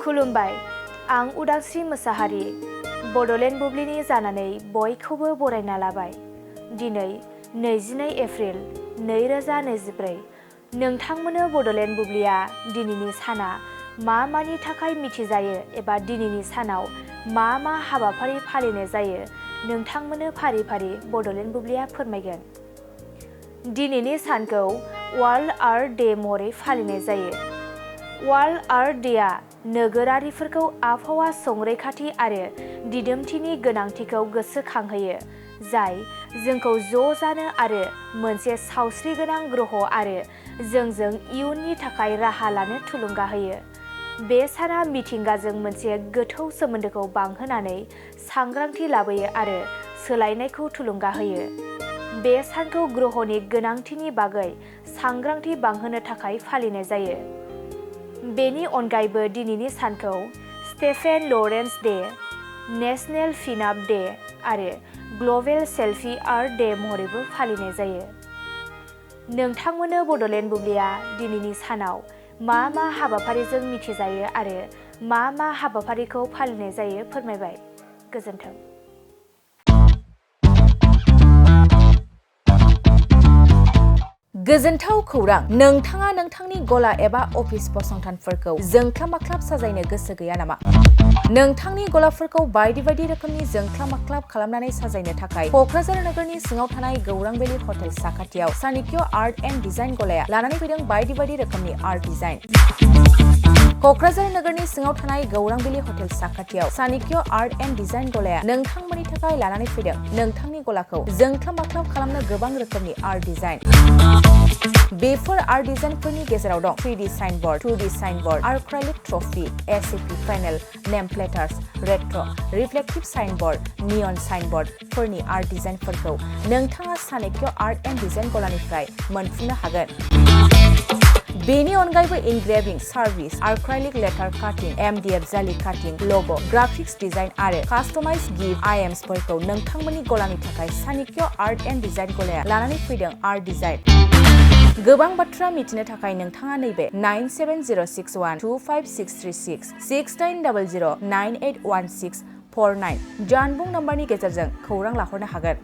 खुलुमबाय, आं उदांस्रि मोसाहारि बड'लेण्ड बुब्लिनि जानानै बयखौबो बरायना लाबाय। दिनै 22 एप्रिल 2024 नोंथांमोननो बड'लेण्ड बुब्लिया दिनैनि साना मानि थाखाय मिथिजायो एबा दिनैनि सानाव मा हाबाफारि फालिनाय जायो नोंथांमोननो फारि फारि बड'लेण्ड बुब्लिया फोरमायगोन। दिनैनि सानखौ वर्ल्ड आर्थ डे महरै फालिनाय जायो। वर्ल्ड आर्थ डेआ नोगोरारिफोरखौ आबहावा संरैखाथि आरो दिदोमथिनि गोनांथिखौ गोसोखांहोयो, जाय जोंखौ ज' जानो आरो मोनसे सावस्रिगोनां ग्रह आरो जोंजों इयुननि थाखाय राहा लानो थुलुंगा होयो। बे साना मिथिंगाजों मोनसे गोथौ सोमोन्दोखौ बांहोनानै सांग्रांथि लाबोयो आरो सोलायनायखौ थुलुंगा होयो। बे सानखौ ग्रहनि गोनांथिनि बागै सांग्रांथि बांहोनो थाखाय फालिनाय जायो। बेनि अनगायैबो दिनैनि सानखौ Stephen Lawrence day, national pin up day आरो ग्लबेल सेल्फि आर्थ डे महरैबो फालिनाय जायो। नोंथांमोननो बड'लेण्ड बुब्लिया दिनैनि सानाव मा हाबाफारिजों मिथिजायो आरो मा हाबाफारिखौ फालिनाय जायो फोरमायबाय। गोजोन्थों। गोजोनथाव खौरां! नोंथाङा नोंथांनि गला एबा अफिस फसंथानफोरखौ जोंख्लाब-माख्लाब साजायनो गोसो गैया नामा? नोंथांनि गलाफोरखौ बायदि रोखोमनि जोंख्लाब-माख्लाब खालामनानै साजायनो थाखाय क'क्राझार नोगोरनि सिङाव थानाय गौरां भेलि हटेल साखाथियाव चाणक्य आर्ट एन्ड डिजाइन गलाया लानानै फैदों बायदि रोखोमनि आर्ट डिजाइन। क'क्राझार नोगोरनि सिङाव थानाय गौरां भेलि हटेल साखाथियाव चाणक्य आर्ट एन्ड डिजाइन गलाया नोंथांमोननि थाखाय लानानै फैदों नोंथांनि गलाखौ जोंख्लाब-माख्लाब खालामनो गोबां रोखोमनि आर्ट डिजाइन। बेफोर आर्ट डिजाइनफोरनि गेजेराव दं 3D signboard, 2D signboard, acrylic trophy, SAP panel, name plates, retro', reflective signboard, neon साइनबोर्डफोरनि आर्ट डिजाइनफोरखौ नोंथाङा चाणक्य आर्ट एन्ड डिजाइन गलानिफ्राय मोनफुंनो हागोन। बेनि अनगायैबो इनग्रेभिं सार्भिस, आर्क्राइलिक लेटार काटिं, एमडीएफ जालि काटिं, लग', ग्राफिक्स डिजाइन आरो कास्टमाइज गिफ्ट आइटेम्सफोरखौ नोंथांमोननि गलानि थाखाय चाणक्य आर्ट एन्ड डिजाइन गलाया लानानै फैदों आर्ट डिजाइन। गोबां बाथ्रा मिथिनो थाखाय नोंथाङा नैबे 9706125636 6800981649 जानबुं नम्बरनि गेजेरजों खौरां लाहरनो हागोन।